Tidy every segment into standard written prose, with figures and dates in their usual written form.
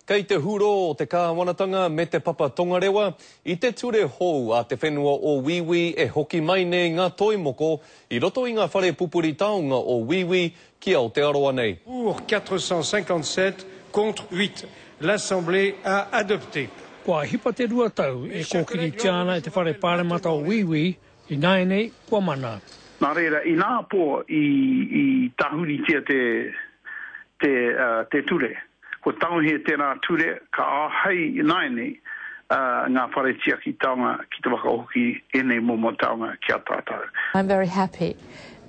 Kei te hurō o te kāwanatanga me Te Papa Tongarewa i te ture hou a te whenua o Wīwī e hoki mai nei ngā toi moko i roto i ngā whare pupuri taonga o Wīwī ki Aotearoa nei. Pour 457, contre 8. L'Assemblée a adopté. Kua hipa te 2 tau e kōkiritia ana e te Whare Pāremata o Wīwī, ināianei kua mana. Nā reira, inā pō i, i tahuritia te, te, te ture. Kua tangohia tērā ture, ka āhei ināianei ngā whare tiaki taonga ki te whakahoki ēnei momo taonga ki a tātou. I'm very happy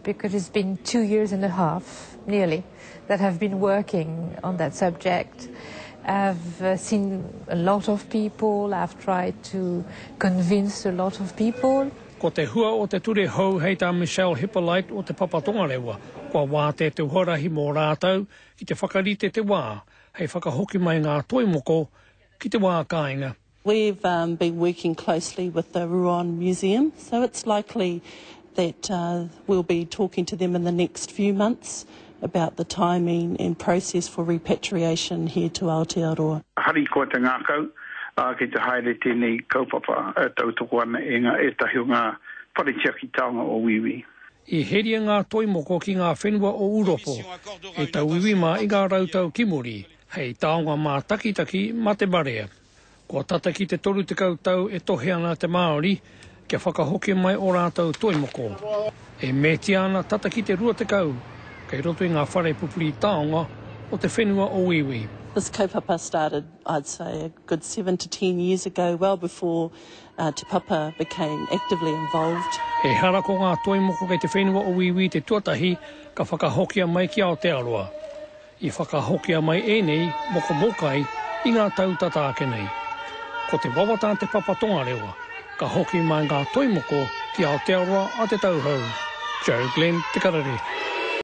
because it's been two years and a half, nearly, that I've been working on that subject. I've seen a lot of people, I've tried to convince a lot of people. Ko te hua o te ture hou hei tā Michelle Hippolyte o Te Papa Tongarewa, kua wātea te huarahi mō rātou ki te whakarite te wā hei whakahoki mai ngā toi moko ki te wā kāinga. We've um, been working closely with the Rouen Museum, so it's likely that uh, we'll be talking to them in the next few months about the timing and process for repatriation here to Aotearoa. Harikoa te ngākau, ā, kei te haere tēnei kaupapa e tautoko ana e ngā ētahi o ngā whare tiaki taonga o Wīwī. I heria ngā toi moko ki ngā whenua o Ūropo e tauiwi mā i ngā rautau ki muri, hei taonga mātakitaki mā te marea. Kua tata ki te 30 tau e tohe ana te Māori kia whakahoki mai ō rātou toi moko. E metia ana tata ki te 20 kei roto i ngā whare pupuri taonga o te whenua o Wīwī. This kaupapa started, I'd say, a good 7 to 10 years ago, well before uh, Te Papa became actively involved. Ehara ko ngā toi moko kei te whenua o Wīwī te tuatahi ka whakahokia mai ki Aotearoa. I whakahokia mai ēnei moko mōkai i ngā tau tata ake nei. Ko te wawata a Te Papa Tongarewa, ka hoki mai ngā toi moko ki Aotearoa a te tau hou. Joe Glenn, Te Karere.